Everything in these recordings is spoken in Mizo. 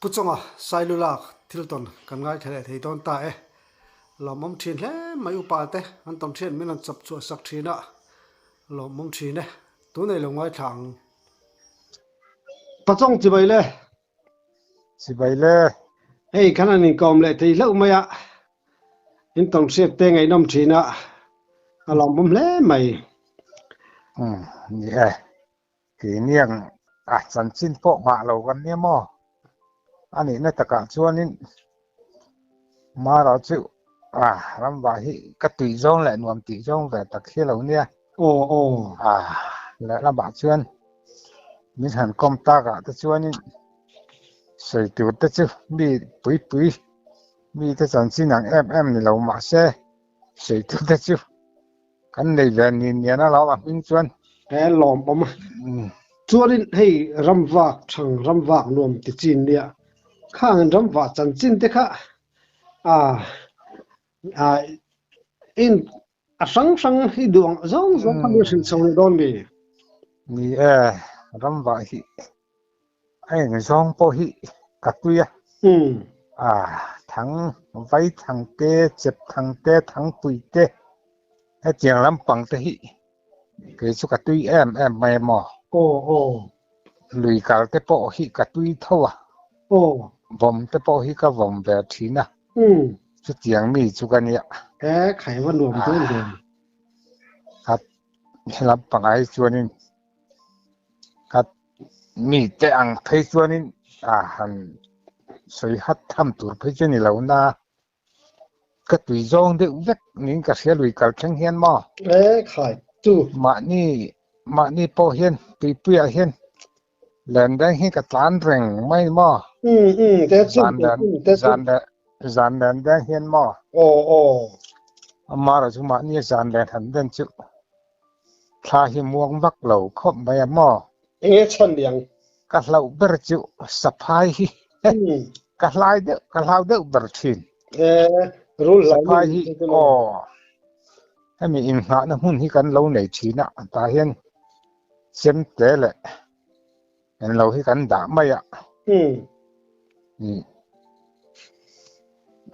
Pu Chawnga Sailulak thil tawn kan ngaithla leh thei dawn ta e. Lawmawm thin hle mai upa te an tawn thian min rawn chawp chhuah sak thin a, lawmawm thin e. Tunei lo ngaithla ang. Pa Chawng chibai le. Chibai le. Hei kan han inkawm leh thei hlauh mai a, in tawn hriat te ngaihnawm thin a, a lawmawm hle mai. Umm ni e. Keiniang a chanchin pawh nghah lo kan nia maw? A nihna takah chuanin Mara chu a ramvah hi ka tui zawng leh nuam tih zawng ve tak hi lo nia. Aw aw. A lehlamah chuan min han kawm takah te chuanin sawi tur te chu mi pui pui mi te chanchin ang em em ni lo mahse sawi tur te chu Kan nei ve ni nian a lo a hming chuan. He lawmawm a. Chuanin hei ramvak thang ramvak nuam ti chin nia khangin ramvah chanchin te kha a a in a hrang hrang hi duh ang zawng zawng kha min hrilh chho leh dawn mi. Ni e, ramvah hi a eng zawng pawh hi ka tui a. A thang vai thang te, chep thang te, thangpui te hetiang lampang te hi kei chu ka tui em em mai a maw. Aw aw. Lui kal te pawh hi ka tui tho a. Aw. Vawm te pawh hi ka vawm ve thin a. Chutiang mi chu ka nia. E khai va nuam dawn ve. Khat he lampangah hi chuanin Khat mite ang phei chuanin a han sawi hat tham tur phei chu ni lo na, ka tui zawng deuh vek niin ka hria lui kal thleng hian maw? E khai tu. Mahni mahni pawh hian tuipuiah hian len deng hi ka tlan reng mai maw? Um um te chu Zan len te chu. zan len zan len deng hian maw? Aw aw. Amara chu mahni zan len han den chu Thla hi muang vak lo khawp mai a maw? Enge chhan niang? Ka hlauh ber chu saphai hi ka hlai deuh ka hlau deuh ber thin. E, rul hlai Saphai hi aw hemi inngahna hmun hi kan lo nei thin a, tah hian chemte leh englo hi kan dah mai a.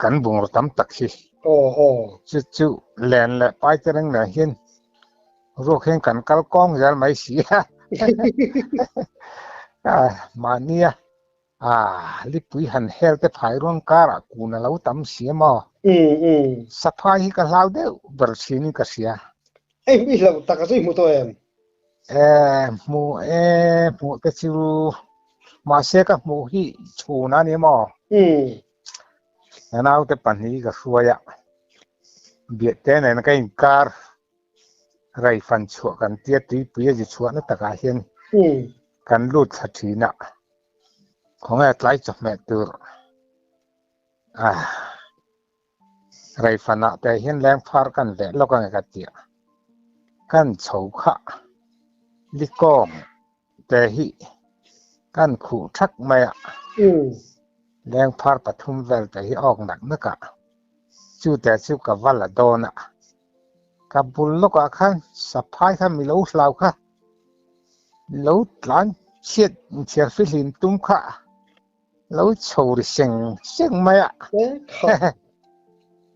Kan bungraw tam tak hi. Aw aw. Chu chu len leh pai te reng nen hian ruak hian kan kal kawng zel mai si a. Mahnia a lipui han hel te phai ruang karah kun a lo tam si a maw. Saphai hi ka hlau deuh ber thin in ka hria. Hei mi hlauh tak a chu i hmu tawh em? E hmu e hmuh te chu mahse ka hmuh hi chhun a ni maw? Ka naute pahnih ka hruai a, Biahte nen ka inkar rei fan chhuah kan tia tuipui a zi chhuahna takah hian kan lut thla thin a, khawnge tlai chawhmeh tur a rei fanah te hian lengphar kan veh lawk ange ka tia, kan chho kha likawng te hi kan khuh thak mai a, lengphar pathum vel te hi awk nak nak a, chu te chu ka va la dawn a, ka bul lawkah khan saphai kha mi lo hlau kha, mi lo tlan chhiat chhiar fihlim tum kha lo chho ri seng seng mai a,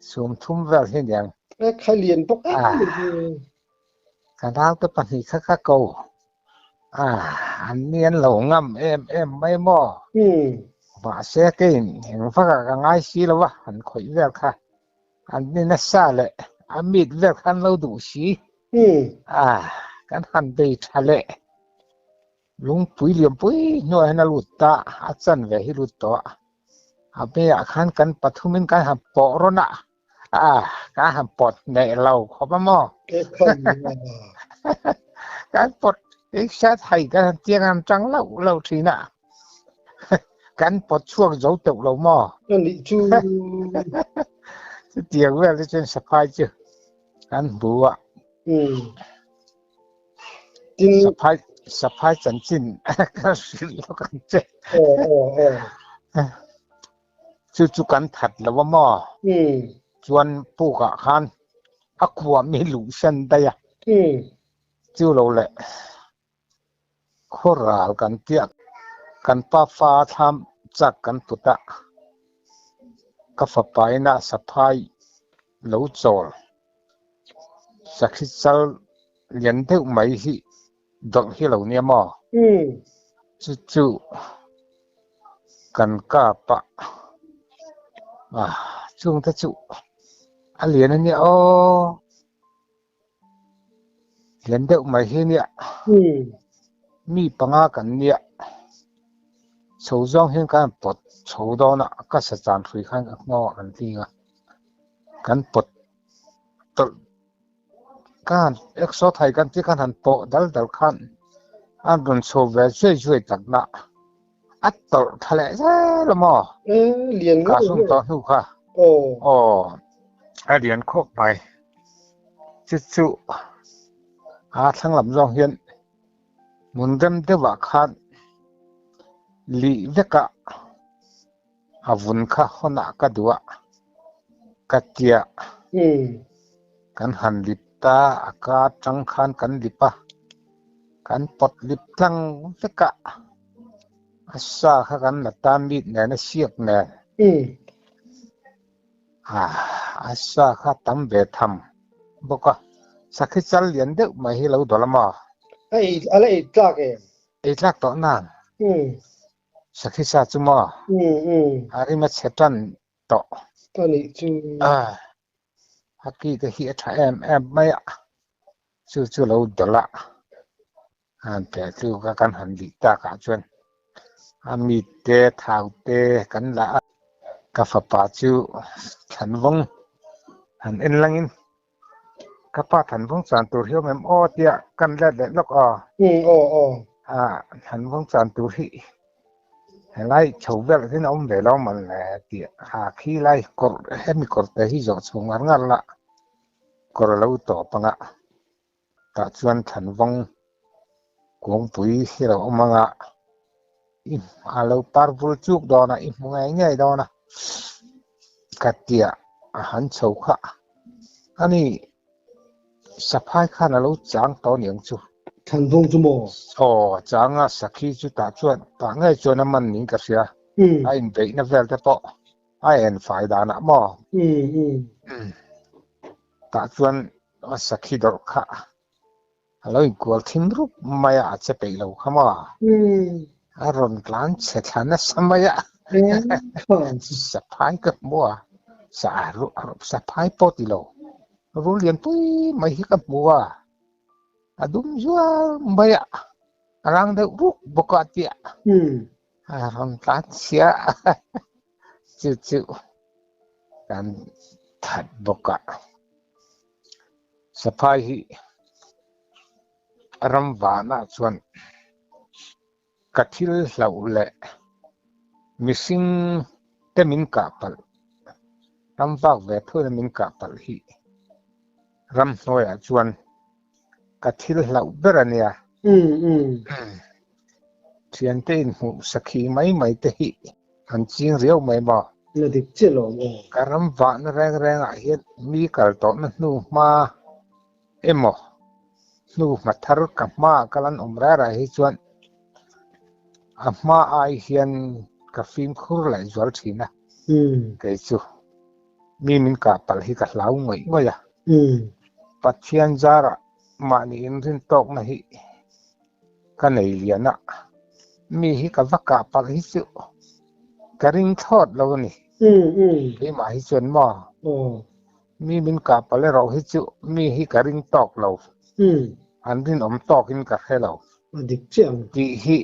sum thum vel hi aniang. Khai lian bawk em. Ka naute pahnih kha ka ko. Ah, an ni an lo ngam em em mai maw? Mahse keiin eng vakah ka ngai si lo a, an khawih vel kha. An ni nasa leh a mit vel kha an lo duh si. Ah, kan han bei tha leh. Lungpui lianpui hnuaiah hian a lut ta, a chanve hi lut tawh a. A hmeiah khan kan pathumin kan han pawh rawn a. Ah, ka han pawt hneh lo khawp a maw? Kan pawt rickshaw thai kan han tiang an tang lo lo thin a. Kan pawt chhuak zo teuh lo maw? Ani chu. Chutiang vel te chuan saphai chu kan hmu a. Tin saphai saphai chanchin ka hrilh lawk ang che. Aw aw aw. Chu chu kan that lo a maw? Chuan pukah khan a khuam hi luh sen daih a. Chu lo leh khaw ral kan tiak kan pa fa thlam chak kan put a, ka fapa ina saphai lo chawl sakhi chal lian deuh mai hi dawlh hi lo nia maw? Chu chu kan kap a, ah chungte chu a lian a nia aw. Lian deuh mai hi nia. Mi panga kan nia. Chho zawng hian kan pawt chho dawn a, ka sa chan hrui khan ka nghawng ah kan tling a. Kan pawt tawlh khan exo thai kan tih khan han pawh dal dal khan an rawn chho ve zuai zuai tak na a tawlh tha leh zel a maw? Lian Ka sum tawh hnu kha. Aw a lian khawp mai. Chu chu a thlang lam zawng hian hmun rem deuhah khan lih vekah a vun kha hawnah ka duh a, ka tia kan han lip ta a ka atang khan kan lip a, kan pawt lip tlang vek a, a sa kha kan la ta mit nen a siak nen. A sa kha tam ve tham bawk a, sakhi chal lian deuh mai hi lo dawlh a maw? A ei a la ei tlak em? Ei tlak tawh nan. Sakhi sa chu maw? A rim a chhe tan tawh. A nih chu. A ki te hi a tha em em mai a, chu chu lo dawlh a, han pe chu ka kan han lih tak ah chuan a mi te thau te kan la a, ka fapa chu thlanvawng han en langin ka pa thlanvawng chan tur hi awm em aw tia kan let leh lawk aw. Aw aw. A thlanvawng chan tur hi helai chho vel hian a awm ve lo man le tih ha khi lai kawr hemi kawr te hi zawh chho ngar ngar la kawr a lo tawp ang a. Tah chuan thlanvawng kungpui hi a lo awm ang a, i a lo par vul chuk dawn a, i hmu ngei ngei dawn a, ka tia a han chho kha a ni. Saphai khan a lo chang tawh niang chu. Thlanvawng chu maw? Aw, a chang a, sakhi chu tah chuan tah ngei chuan a man niin ka hria. A inbeihna vel te pawh a en fai danah maw? Tah chuan a sakhi dawrh kha a lo inkual thin rup mai a, a che peih lo kha maw? A rawn tlan chhe thla nasa mai a, saphai ka hmu a, saphai pawh ti lo, rul lian pui mai hi ka hmu a, a dum zual mai a, a rang deuh ruk bawk a tia a rawn tlan chhia a, chu chu kan that bawk a, saphai hi ram vanah chuan ka thil hlauh leh mihring te min kah palh, ram vak ve thuna min kah palh hi ram hnuaiah chuan ka thil hlauh ber a nia. Thiante inhmuh sakhi mai mai te hi an ching riau mai maw? Na dik chiah lo maw? Ka ram vahna reng rengah hian mi kal tawhna hnu hma emaw hnu hma thar ka hmaah kal an awm rai rai hi chuan a hma ai hian ka fimkhur leh zual thin a, kei chu mi min kah palh hi ka hlau ngawih ngawih a. Pathian zarah mahni inrin tawkna hi ka nei lian a, mi hi ka va kah palh hi chu ka ring thlawt lo a ni. Keimah hi chuan maw? Mi min kah palh erawh hi chu mi hi ka ring tawk lo, an rinawm tawkin ka hre lo tih hi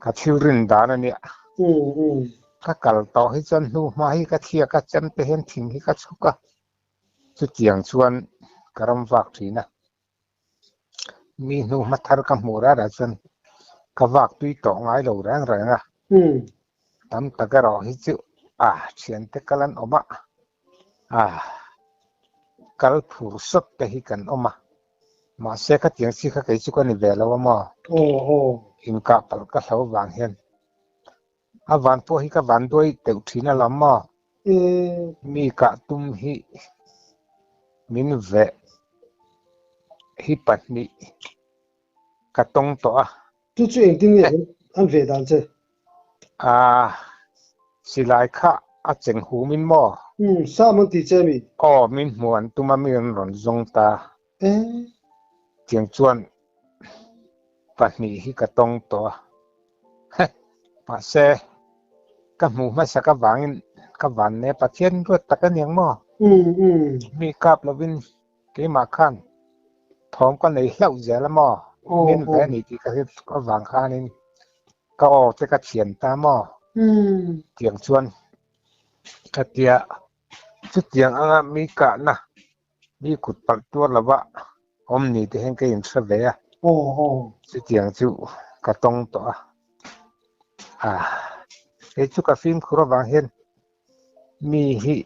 ka thil rin dan a nia. Ka kal tawh hi chuan hnu hma hi ka thliak a, chem te hian thing hi ka chhuk a, chutiang chuan ka ram vak thin a. Mi hnu hma thar ka hmuh rah rah chuan ka vak tui tawh ngai lo reng reng a. Tam tak erawh hi chu a thiante kal an awm a, a kal phur sawt te hi kan awm a. Mahse khatiang chi kha kei chu ka ni ve lo a maw? Inkah palh ka hlo vang hian a van pawh hi ka van duai deuh thin a lam maw? Mi kah tum hi min veh hi pahnih ka tawng tawh a. Chu chu engtin nge an veh dan che? A silai kha a cheng humin maw? Sa man ti che mi? Aw, min hmu an tum a, mi an rawn zawng ta. Tiang chuan pahnih hi ka tawng tawh a. Mahse, ka hmuh hmasak avangin ka vanne Pathian ruat tak a niang maw? Mi kap lovin keimah khan thawm ka nei hlauh zel a maw? Min ve a ni tih ka hriat avang khanin ka aw te ka thian ta maw? Tiang chuan ka tia chutiang anga mi kahna mi kut palh tuar lova awm ni te hian ka inhre ve a. Chutiang chu ka tawng tawh a. Kei chu ka fimkhur avang hian mi hi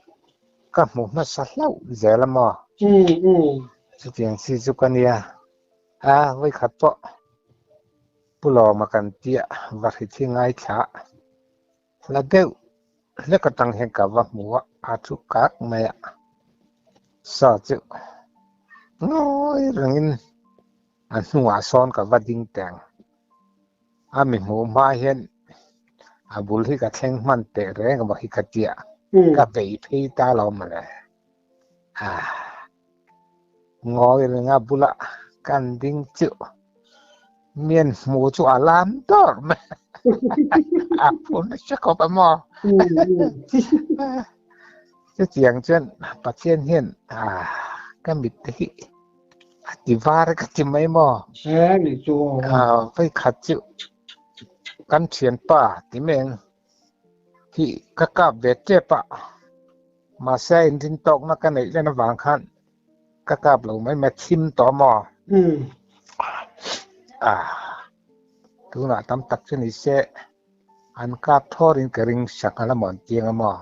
ka hmu hmasa hlauh zel a maw? Chutiang chi chu ka nia. A vawikhat pawh Pu Lawma kan tia va hri thi ngaithla hla deuh hlek atang hian ka va hmu a, a thu kak mai a. Sa chu ngawi rengin a hnungah sawn ka va ding teng. A mi hmuh hma hian a bul hi ka thleng hman teh reng emaw hi ka tia ka bei phei ta lo mawle. Ngawi renga bula kan ding chu mian hmu chu a lam dawr mai. A phun nasa khawp a maw. Chutiang chuan Pathian hian ka mit te hi a ti var ka ti mai maw? Ni chu. Vei khat chu kan thianpa ti meng hi ka kap ve tep a, mahse a inrin tawkna ka neih len avang khan ka kap lo mai mai thim tawh maw? Tunah tam tak chu ni se an kap thawrin ka ring sangha lam an tiang a maw?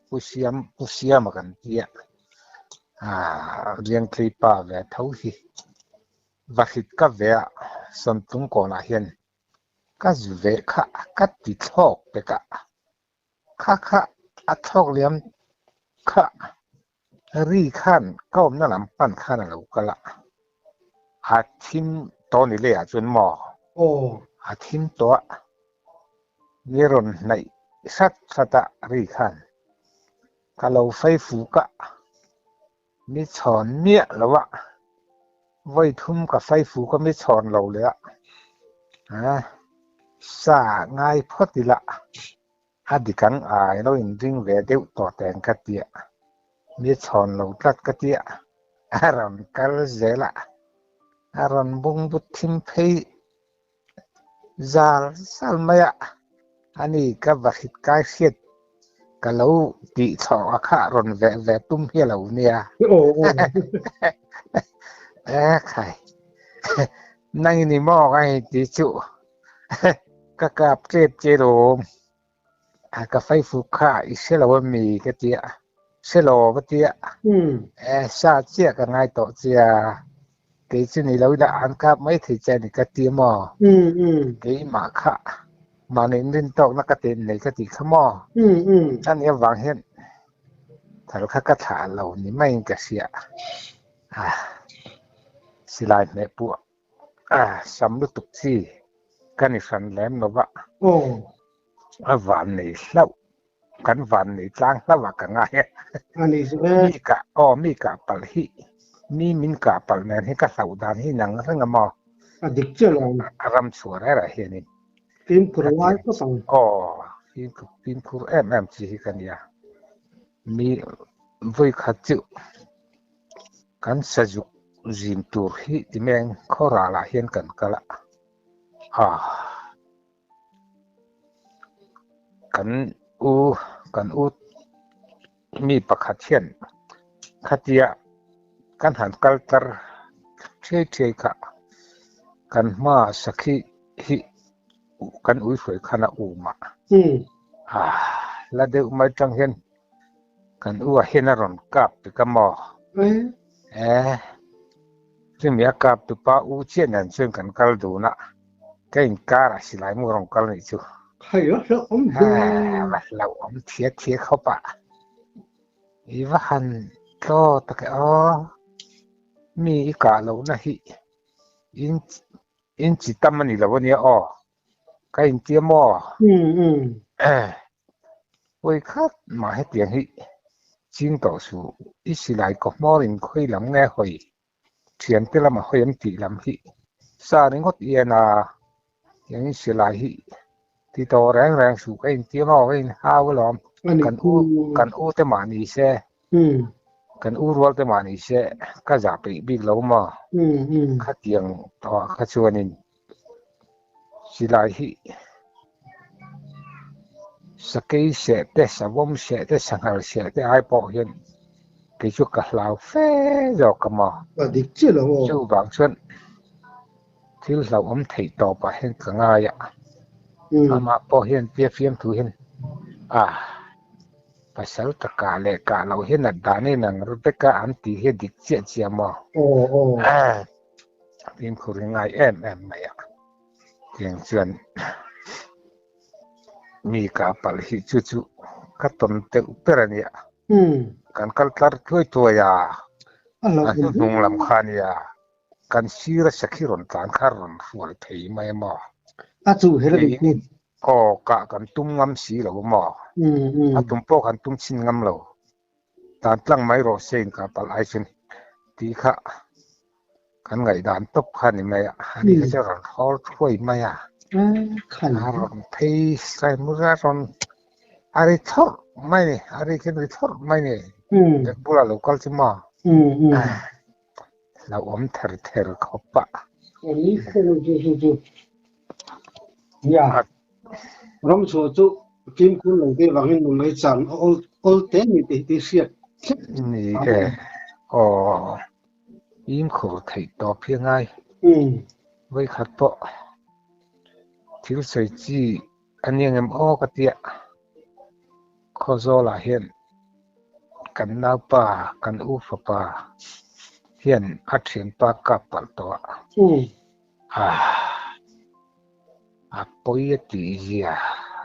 Pu Siam, Pu Siama kan tia. Riangtlei pa ve tho hi va hrit ka ve a, Sawmtlung kawnah hian ka zu ve kha ka ti thlawk pek a, kha kha a thlawk liam kha ri khan ka awmna lam pan khan a lo kal a, a thim tawh ni leiah chuan maw? A thim tawh a, mi rawn hnaih hrat hrat a ri khan. Ka lo fei fuk a, mi chhawn miah lo a, vawi thum ka fei fuk a mi chhawn lo leh a, sa ngai phawt ila a dik ang ai lo inring ve deuh tawh teng ka ti a, mi chhawn lo tlat ka ti a, a rawn kal zel a, a rawn bungbut thim phei Zal zal mai a, ani ka va hrit kai hriat ka lo tih thlawh a kha rawn veh ve tum hi a lo nia. E khai, nang ini maw ka hei ti chu ka kap tep che lawm. Ka faifu kha i hre lo a mi ka ti a, hre lo ka ti a, e sa chiah ka ngai tawh chia, kei chu ni lo ila an kap mai thei che a ni ka ti maw, keimah kha mahni inrin tawkna ka ti nei ka tih kha maw, a nih avang hian thal kha ka thlah lo ni maiin ka hria, silai hmeh pawh sam lutuk chi ka ni hran lem lo va, a van nei hlauh, kan van nei tlang hlauh ah ka ngai a, mi kah aw mi kah palh hi mi min kah palh nen hi ka hlauh dan hi nang reng a maw? A dik chiah lo ang. A ram chhuah reng ah hianin. Fimkhur a ngai khawp ang. Aw fimkhur em em chi hi ka nia, mi vawi khat chu kan sazuk zin tur hi ti meng khaw ralah hian kan kal a, kan u kan u mi pakhat hian khatia kan han kal tar thiai thiai kha kan hmaah sakhi hi kan ui hruai khan a um a, la deuh mai tang hian Kan u ah hian a rawn kap tuk a maw? Eh, chumi a kap tu pa u chiah nen chuan kan kal dun a, ka inkar ah silai mu rawn kal nih chu. Khai a hlauhawm hle. Eh, va hlauhawm thia thia khawp a. I va han tlaw tak e aw. Mi i kah lohna hi in in chi tam a ni lo a nia aw. Ka intia maw? Um um. Vawi khat mah hetiang hi ching tawh suh, i silai kaw hmawrin khawi lam nge hawi, thiante lama hawi an tih lam hi sa ringawt i en a, tiangin silai hi ti tawh reng reng suh ka intia maw, ka inhau alawm, kan u kan u te mah ni se, kan u rual te mah ni se ka zah peih bik lo maw, khatiang tawhah kha chuanin Silai hi sakei seh te, savawm seh te, sanghal seh te ai pawh hian kei chu ka hlau fe zawk a maw. A dik chiah lo aw. Chuvang chuan thil hlauhawm theih tawpah hian ka ngai a, amah pawh hian tia fiamthu hian a pasal ka kah leh kah loh hian a dan in ang Rebecca an tih hi a dik chiah chiah maw. Aw aw. Fimkhur hi ngai em em mai a, tiang chuan mi ka palh hi chu chu ka tawn deuh ber a nia. Kan kal tlar thuai thuai a, a hnuhnung lam kha a nia, kan sir a sakhi rawn tlan kha rawn hrual thei mai a maw? A chu her a nih chu. Aw, kah kan tum ngam si lo a maw? A tum pawh kan tum chhin ngam lo. Dan tlang mai rawh se in kah palh ai chuan tih kha kan ngaihdan tawp kha a ni mai a, ani kha chu a rawn hawl thuai mai a, a rawn phei sai mur a rawn a ri thlawrh mai a ni, a ri khian ri thlawrh mai a ni, bag bulah lo kal chu maw hlauhawm ther ther khawp a. Nia, ram chhuah chu fimkhur lo te vangin nun mai chan awl awl te ni tih hi hriat thlep Ni e, aw fimkhur theih tawp hi a ngai. Vawikhat pawh thil sawi chi a ni angem aw ka tia, Khawzawlah hian kan naupa, kan u fapa hian a thianpa kap palh tawh a. A pawi a tih zia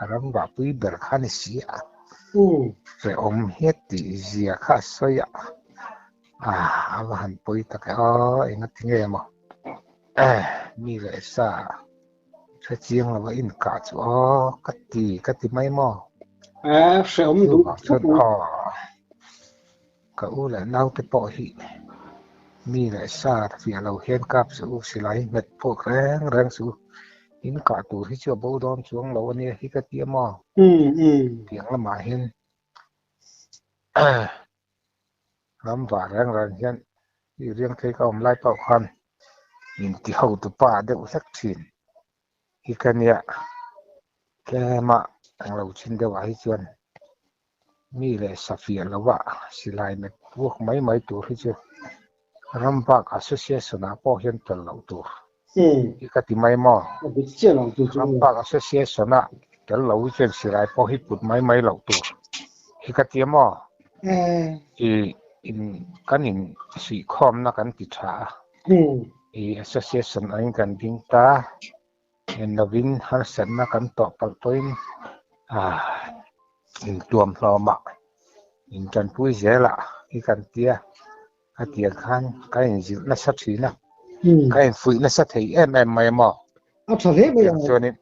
ram vahpui ber kha a ni si a, hrehawm hi a tih zia kha a sawi a, a va han pawi tak e aw, engati nge maw mi leh sa hre chiang lova inkah chu aw ka ti ka ti mai maw. Hrehawm duh chuan aw. Ka u leh naute pawh hi mi leh sa fiah lo hian kap suh u, silai hi nghet pawh reng reng suh u, in kah tur hi chu a bo dawn chuang lo a nia hi ka ti a maw? Tiang lamah hian ram vah reng reng hian i riang thei ka awm lai pawh khan inti hotu pa deuh hlek thin hi ka nia, tlema ang lo chin deuhah hi chuan Mi leh safiah lova silai met vuak mai mai tur hi chu Rambak Association-ah pawh hian tel loh tur hi ka ti mai maw? Rambak Association-a tel lo hi chuan silai pawh hi put mai mai loh tur hi ka ti a maw? I in kan in suihkhawmna kan ti tha a, i Association angin kan ding ta. En lovin harsatna kan tawh palh pawhin intuam hlawmah intanpui zelah hi kan tia a tiang khan ka inzilh nasa thin a, ka infuih nasa thei em em mai a maw? A tha hle mai a. Chuanin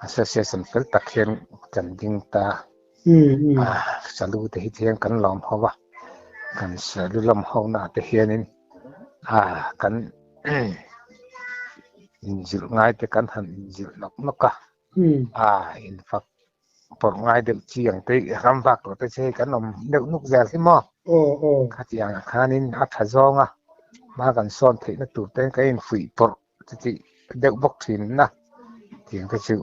association fel tak hian kan ding ta a, salu te hi thian kan lawm ho a, kan salu lawm ho na te hianin kan inzilh ngai te kan han inzilh nawk nawk a, a infak pawrh ngai deuh chi ang te ram vak tawh te che hei kan awm deuh nuk zel hi maw khatiang ah khanin a tha zawng a hma kan sawn theihna tur te kan infuih pawrh chu tih deuh bawk thin na tiang te chu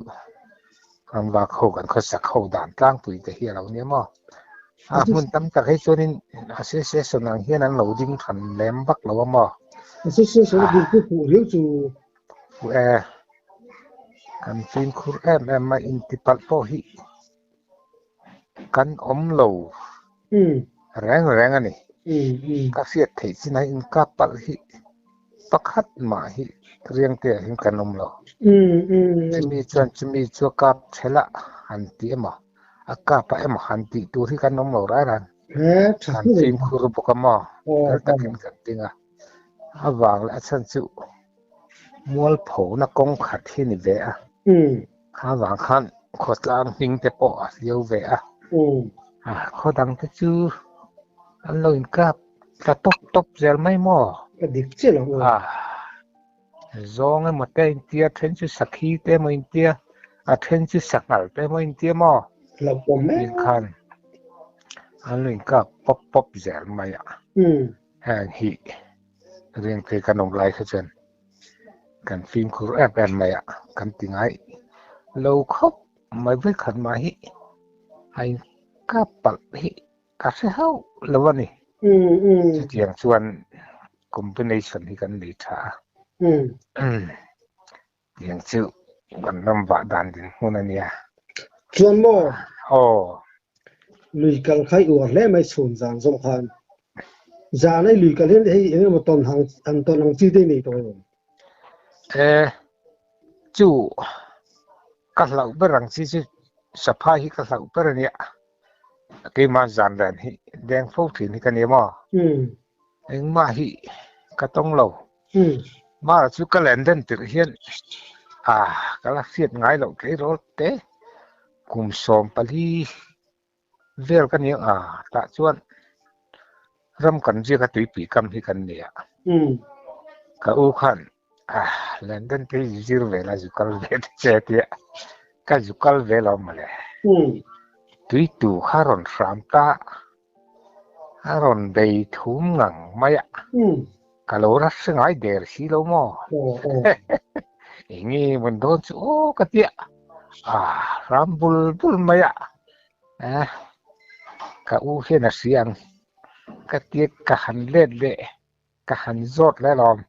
ram vak ho kan khawsak ho dan tlangpui te hi a lo nia maw a hmun tam tak hei chuanin association ang hian an lo ding than lem vak lo a maw association a ding chu fuh riau chu fuh e kan fimkhur em em a intipalh pawh hi kan awm lo reng reng a ni. Ka hriat theih chin a inkap palh hi pakhat mah hi riangte ah hian kan awm lo. Chumi chuan chumi chu a kap ṭhelh a han ti emaw, a kap a emaw han tih tur hi kan awm lo rai ran. Kan fimkhur bawk a maw, fel takin kan ding a. A vang leh a chhan chu mualphona kawng khat hi ni ve a. Kha vang khan khawtlang hming te pawh a hliau ve a. Khaw dang te chu an lo inkap tla tawp tawp zel mai maw? A dik chiah lo aw. Zawng emaw te a intia, a then chu sakhi te emaw a intia, a then chu sanghal te emaw a intia maw? Hlauhawm mek. Tin khan an lo inkap pawp pawp zel mai a. Heng hi Riangtei kan awm lai kha chuan kan fimkhur em em mai a, kan ti ngai lo khawp mai vawikhat mah hi a inkap palh hi ka hre hauh lo a ni. Chutiang chuan combination hi kan nei tha a. Tiang chu kan ram vah dan dinhmun a nia. Chuan maw? Aw. Lui kal kha i uar hle mai chhun zan zawng khan. Zan a i lui kal hian hei eng emaw tawn hang an tawn ang chi te i nei tawh em? E, chu ka hlauh ber ang chi chu saphai hi ka hlauh ber a nia. Keimah zan ren hi deng fo thin hi ka nia maw? Engmah hi ka tawng lo. Mara chu ka len den tirh hian ka la hriat ngai loh tleirawl te kum 14 vel ka nia a tah chuan ram kan ziak a tuipui kam hi kan nei a. Ka u khan len den te hi zir ve la zu kal ve te che tia ka zu kal ve lo mawle. Tui tu kha rawn hram ta a rawn bei thum ngang mai a, ka lo ra hre ngai der si lo maw? Enge mawn dawn chu aw ka tia, a hram bul bul mai a, ka u hian a hria ang ka tia ka han let leh ka han zawt leh alawm.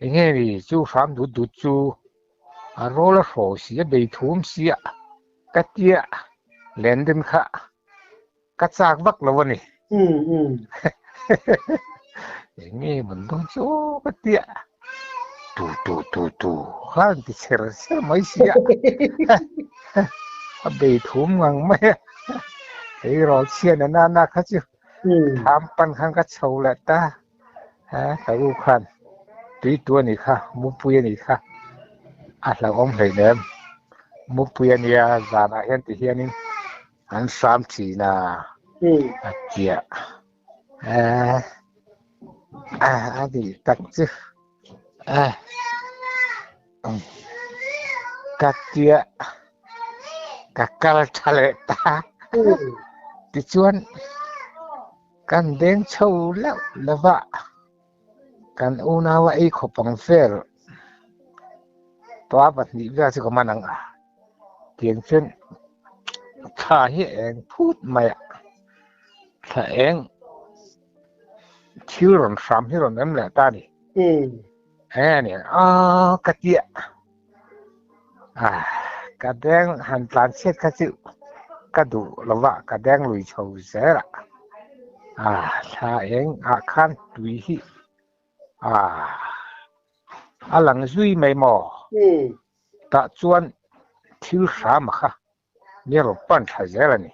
Enge ni chu hram dut dut chu a rawl a hraw si a bei thum si a ka tia len den kha ka chak vak lo a ni. Enge mun dawn chu aw ka tia tu tu tu tu khan ti chher chher mai si a a bei thum ngang mai a hei rawl chhian a nana kha chu. Tham pan khan ka chho leh ta he ka u khan tui tu a nih kha mupui a nih kha a hlauhawm hleinem mupui a nia zanah hian ti hianin an hram thin a a tia a nih tak chu ka tia ka kal tha leh ta tichuan kan deng chho loh lova kan unau a ei khawp ang vel pa pahnih vel chu ka man ang a tiang chuan thla hi a eng phut mai a thla eng thil rawn hram hi rawn awm leh ta a ni. Eng a ni a ka tia a ka deng han tlan chhiat kha chu ka duh lova ka deng lui chho zel a a thla eng ah khan tui hi a a lang zui mai maw tah chuan thil hram a kha mi rawn pan tha zel a ni.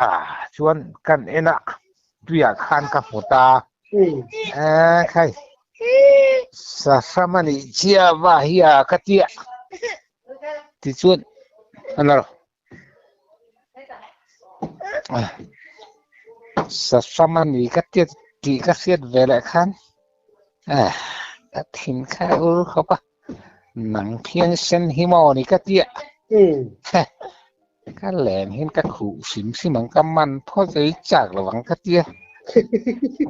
A chuan kan en a tuiah khan ka hmu ta. E khai sahram a nih chiah va hi a ka tia tichuan a la lo. Sahram a ni ka tia tih ka hriat ve leh khan ka thin kha ur khawp a. Nang phian sen hi maw ni ka tia. Ka len hian ka khuh hrim hrim ang ka man phawt ei chak lo ang ka tia.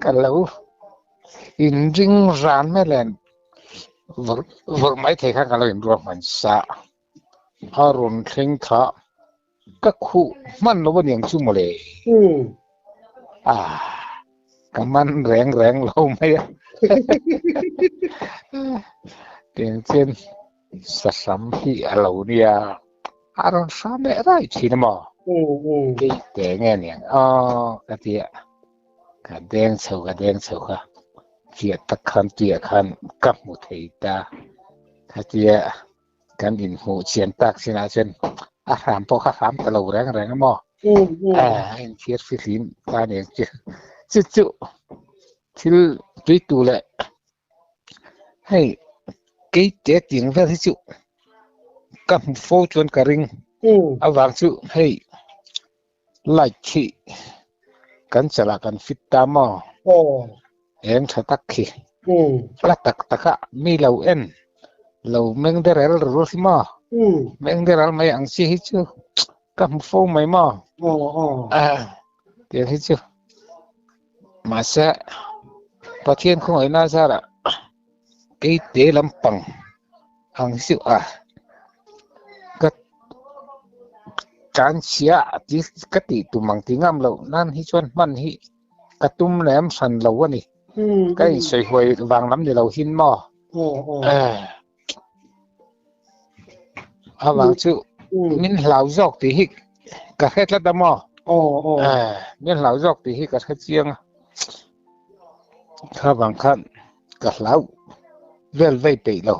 Ka lo inring ran mai len vawrh vawrh mai thei kha ka lo inruak hman sa. A rawn thleng kha ka khuh hman lo a niang chu mawle. A ka man reng reng lo mai a. Tiang chuan sahram hi a lo nia. A rawn hram leh rai thin a maw? Kei te nge niang aw ka ti a. Ka deng chho ka deng chho kha fiah tak khan tuiah khan ka hmu thei ta. Khatia kan inhmuh chian tak chinah chuan a hram pawh kha hram ta lo reng reng a maw? A inchhir fihlim ta nen chu chu chu thil tui tu leh hei keite ting vel hi chu. Ka hmu fo chuan ka ring. Avang chu hei light khi kan chalah kan fit ta maw? Eng tha tak khi. La tak taka mi lo en lo meng derel rul hi maw? Meng derel mai ang chi hi chu ka hmu fo mai maw? Tiang hi chu mahse Pathian khawngaihna zarah keite lampang ang hi chu a ka tan chhia ti ka tih tum ang ti ngam loh nan hi chuan hman hi ka tum lem hran lo a ni. Ka insawi huai vang lam ni lo hin maw? Avang chu min hlau zawk tih hi ka hre tlat a maw? Min hlau zawk tih hi ka hre chiang a. Kha vang khan ka hlau vel vei peih lo.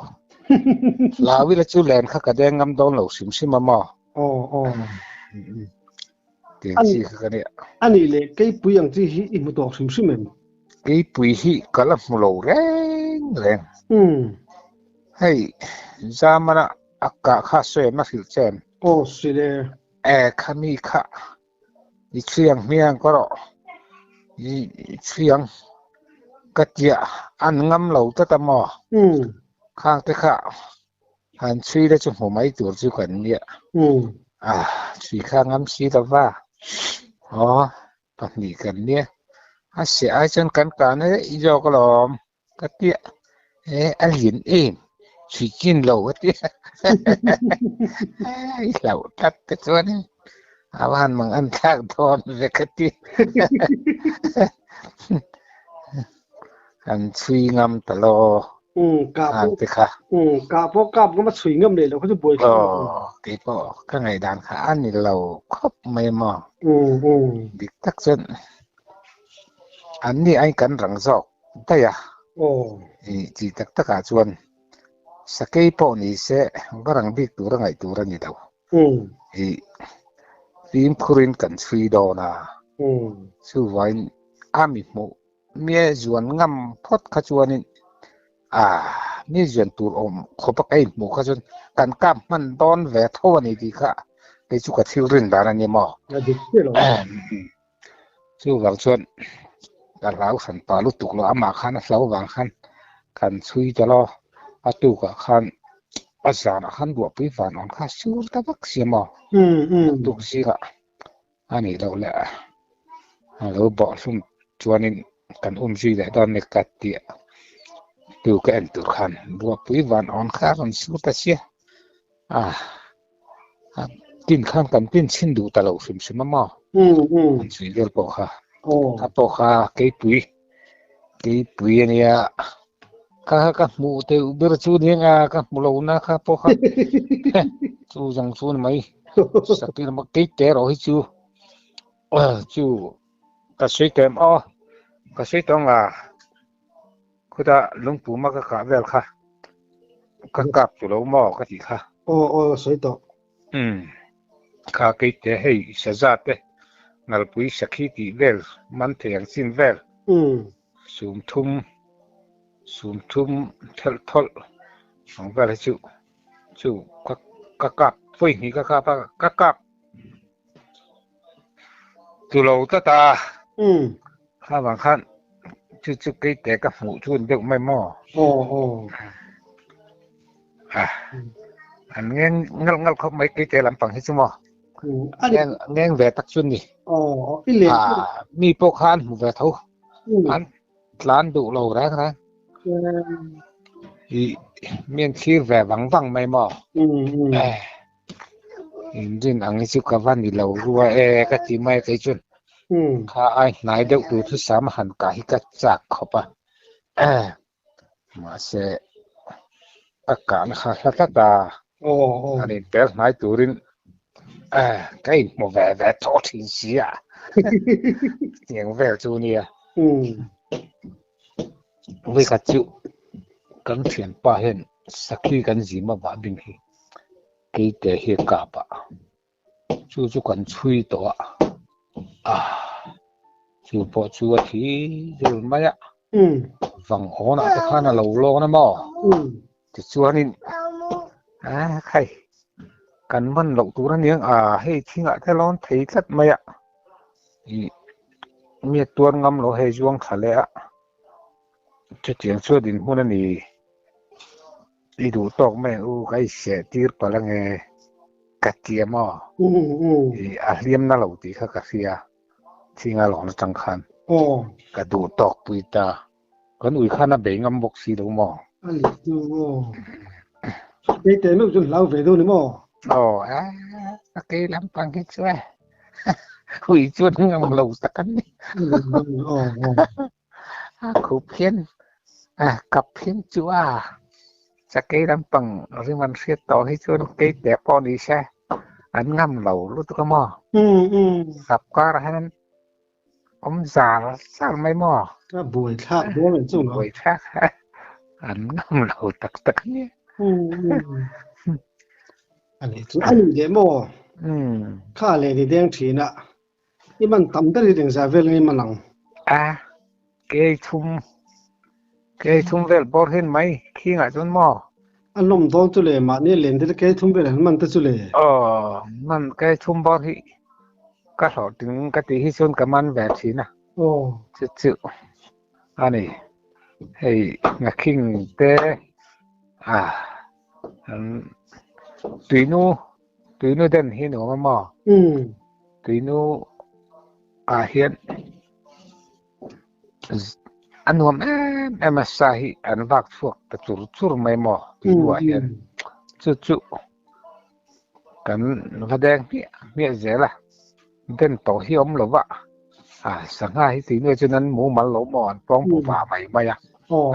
Hlau ila chu len kha ka deng ngam dawn lo hrim hrim a maw? Tiang chi kha ka nia. A nih leh keipui ang chi hi i hmu tawk hrim hrim em? Keipui hi ka la hmu lo reng reng. Hei Zamana a kah kha sawi em a hrilh che em? Aw hrilh e. E khami kha i chhiang hmiang ka rawh. I chhiang ka tiah an ngam lo tlat a maw? Khang te kha Han chhui te chu hmu mai tur chu kan nia. A chhui kha ngam si lo va. Aw, pahnih kan nia. A seh ai chuan kan kah na daih zawk alawm ka tia. E, a lin em, chhui chin lo ka tia. I hlauh tlat te chuan a van mang an thlak dawn ve ka ti. An chhui ngam ta lo. Ang te kha. Kah pawh kap ngam a chhui ngam leh lo kha chu buai thlak. Aw, kei pawh ka ngaihdan kha a ni lo khawp mai maw. Dik tak chuan an ni ai kan rang zawk daih a. I chi tak takah chuan sakei pawh ni se va rang bik tur a ngaih tur a ni lo. I fimkhurin kan chhui dawn a. Chuvain a mi hmuh Mia zuan ngam phawt kha chuanin ah mi zuan tur awm khawp a ka inhmuh kha chuan kan kap hman dawn ve tho a ni tih kha kei chu ka thil rin dan a ni maw. Chuvang chuan ka hlau hran pah lutuk lo, amah khan a hlau vang khan kan chhui ta lo, a tukah khan a zanah khan ruahpui van awm kha a sur ta vak sia maw, a tuk zingah A nih loh leh a lo bawh hlum chuanin kan um zui leh dawn ni ka tih tu ka en tur khan buapui van awn kha a rawn sur ta sia a tin khan kan tin chhin duh ta lo hrim hrim a maw an chhui vel pawh kha a pawh kha keipui keipui a nia kha kha ka hmuh deuh ber chu ni anga ka hmu lo na kha pawh kha chu zawng chu ni mai. Sakir mak kei te erawh hi chu chu ka sawi tawh em aw ka sawi tawh ang a khutah lungpuma ka kah vel kha ka kap chu lo maw ka tih kha aw aw sawi tawh um kha kei te hei saza te ngalpui sakhi tih vel man thei ang chin vel um sum thum sum thum thelh thawlh ang vel hi chu Chu ka ka kap vawi hnih ka kap a ka kap tu lo tlat a kha vang khan chu chu kei te ka hmuh chu an deuh mai maw a an ngeng ngal ngal khawp mai kei te lampang hi chu maw ngeng ngeng ve tak chu ni a mi pawh kha an hmu ve tho an Tlan duh lo reng reng. I min thlir ve vang vang mai maw? Inrin ang hi chu ka va ni lo rua e ka ti mai kei chuan. Kha ai hnai deuh tur thu sam han kah hi ka chak khawp a. Mahse ka kahna kha hla tlat a. An inper hnai turin ka inhmu ve ve tawh thin si a. Tiang vel chu nia. Vawikhat chu kan thianpa hian sakhi kan zim a vah bing hi keite hi a kap a. Chu chu kan chhui tawh a. Chu pawh chu a thi zul mai a. Vang awnah te khan a lo lawn a maw? Tichuanin a khai. Kan man loh tur a niang a, hei thingah te lawn thei tlat mai a, ih mi a tuar ngam lo hei zuang thla leh a, chutiang chu a dinhmun a ni. I duh tawk mai ang u, ka i seh tir palh ange ka ti a maw? Ih a hliam na lo tih kha ka hria, thinga lawn atang khan ka duh tawk pui ta. Kan ui khan a bei ngam bawk si lo maw? A ni chu aw. Kei teh meuh chu hlau ve dawn ni maw? Aw a, ka kei lampang hi chu e. Ui chuan ngam lo tak an ni. Aw aw. A khup hian a kap hian chu a chakei lampang rim an hriat tawh hi chuan kei teh pawh ni se an ngam lo lutuk a maw? Sap karah hian awm zar zar mai maw? Ka buai thlak dawn ang chu lo. Buai thlak an ngam lo tak tak a nia. A ni chu a ni leh maw? Kha leh ni deng thin a. I man tam ber hi engzah vel nge i man ang? A, kei thum, kei thum vel bawr hin mai khingah chuan maw? A nawm dawn chu le, mahni len te kei thum vel han man te chu le. Aw, man kei thum bawr hi ka hlawhtling ka tih hi chuan ka man ve thin a. Aw. Chu chu a ni, hei ngakhing te a an tuinu Tuinu den hi nuam a maw? Tuinu ah hian a nuam em em a, sa hi an vak chhuak ta chur chur mai maw tuinu ah hian. Chu chu kan va deng hmiah hmiah zel a, den tawh hi a awm lo va, a sangha hi tuinu ah chuan an mumal lo maw an pawng bu vah mai mai a,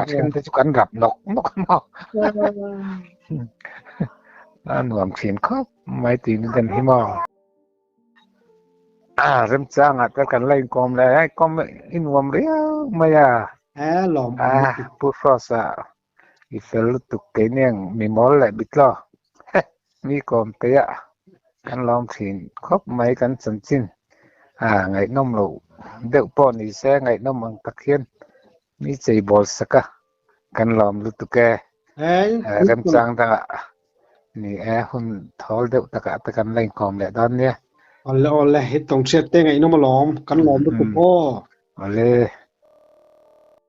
a then te chu kan rap nawk nawk a maw. A nuam thin khawp mai tih ni den hi maw. A remchangah te kan la inkawm leh a, kawm i nuam riau mai a. E lawm A Pu Frost-a i fel lutuk keini ang mi mawl leh bitlaw mi kawm peih a kan lawm thin khawp mai kan chanchin a ngaihnawm loh deuh pawh ni se ngaihnawm ang tak hian mi cheibawl sak a. Kan lawm lutuk e. Remchang dangah ni e, hun thawl deuh takah te kan la inkawm leh dawn nia. Awle awle, hi tawng hriat te ngaihnawm alawm, kan lawm lutuk aw. Awle.